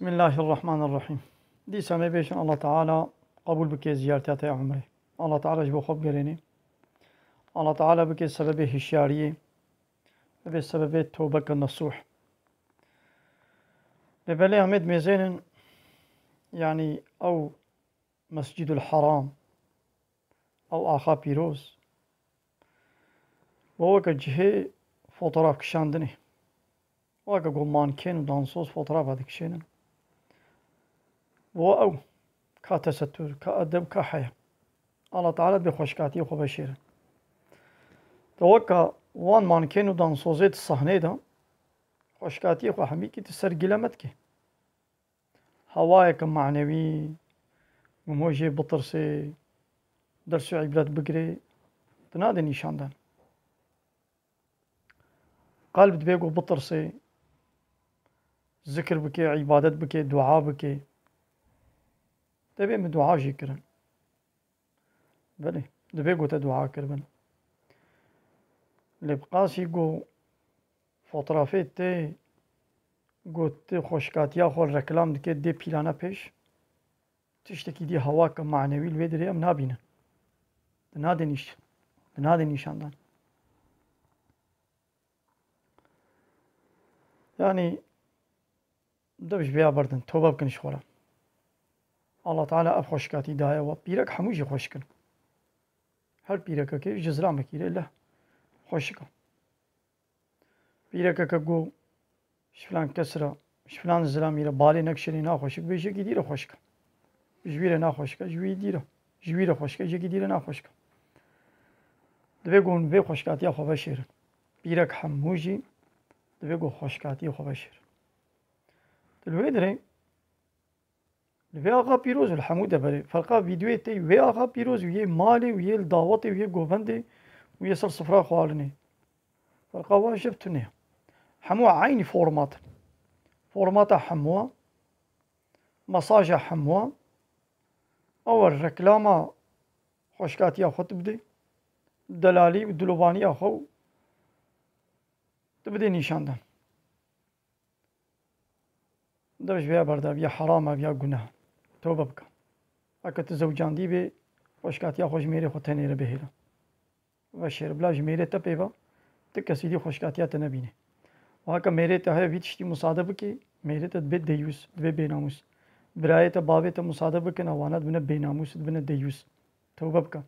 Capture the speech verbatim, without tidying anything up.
Bismillahirrahmanirrahim. Dîsa me bêjin Allah Teala qebûl bike ziyaretiya te ya umrê. Allah Teala ji bo xwe bigerêne. Allah Teala bike sebebê hişyariyê, bibe sebebê tewbeke nesûh. Lê belê em ê dimêzênin, yanî ew Mescîdul Haram, ew axa pîroz, we weke cihê fotoğraf kişandinê. Weke ku mankên û dansoz fotoğrafa dikişênin. Bo ew ka tesettur, ka edeb, ka heya. Allah Teala dibê xweşkatiyê xwe veşêrin. Te weka wan mankên û dansozê di sahneyê de xweşkatiyê xwe hemîkî tu ser gile me dikê. Hewayeke manewî, ku ho jê bitirsê, ders û îbret bigirê, tu nadê nîşandan. Qelb dibê ku bitirsê, zikir bike, îbadet bike, dua bike. Dibê min dua jî kirin. Belê, dibê ku te dua kiribin. Lê bi qasî ku fotoğrafê tê, ku tu xweşkatiya xwe reklam dike, dê pîlana pêş, tiştekî dî hewake manewî li wê dirê em nabînin. Di nadê nîş-, di nadê nîşandan. Yanî, dev ji vêya berdin, tobe bikin ji xwe re. Allah Teala ev xweşikatî daye we. Pîrek hemû jî xweşik in. Her pîrekekê ji zilamekî re leh xweşik e. Pîrekeke ku ji filan kes re, ji filan zilamî re balê nekişênê naxweşik bê, ji yekî dî re xweşik e. Ji wî re naxweşik e, ji wî dî re. Ji wî re xweşik e, ji yekî dî re naxweşik e. Divê ku hûn vê xweşikatiya xwe veşêrin. Pîrek hemû jî divê ku xweşikatiyê xwe veşêrin. Tu li wê dirê, li vê axa pîroz û li hemû deverê. Ferqa vîdeoyê tê wê axa pîroz û yê malê û yê li dawetê û yê govendê û yê ser sifra xwarinê. Ferqa wan ji tune ye. Hemû eynî format in. Formata hemû, mesaja hemû, ew e reklama xweşikatiya xwe tu bidê, delalî û dilovaniya xwe û tu bidê nîşandan. Dev ji vêya berdaviya heram e, viya guneh. Tobe bike. Heke tu zewcandî bê, xweşikatiya xwe ji mêrê xwe tenê re bihêle. Veşêr, bila ji mêrê te pê ve, ti kesî dî xweşikatiya te nebîne. Û heke mêrê te heye vî tiştî musade bike, mêrê te dibe deyûs, dibe bênamûs. Birayê te, bavê te musade bikin, ewana dibine bênamûs, dibine deyûs. Tobe bike.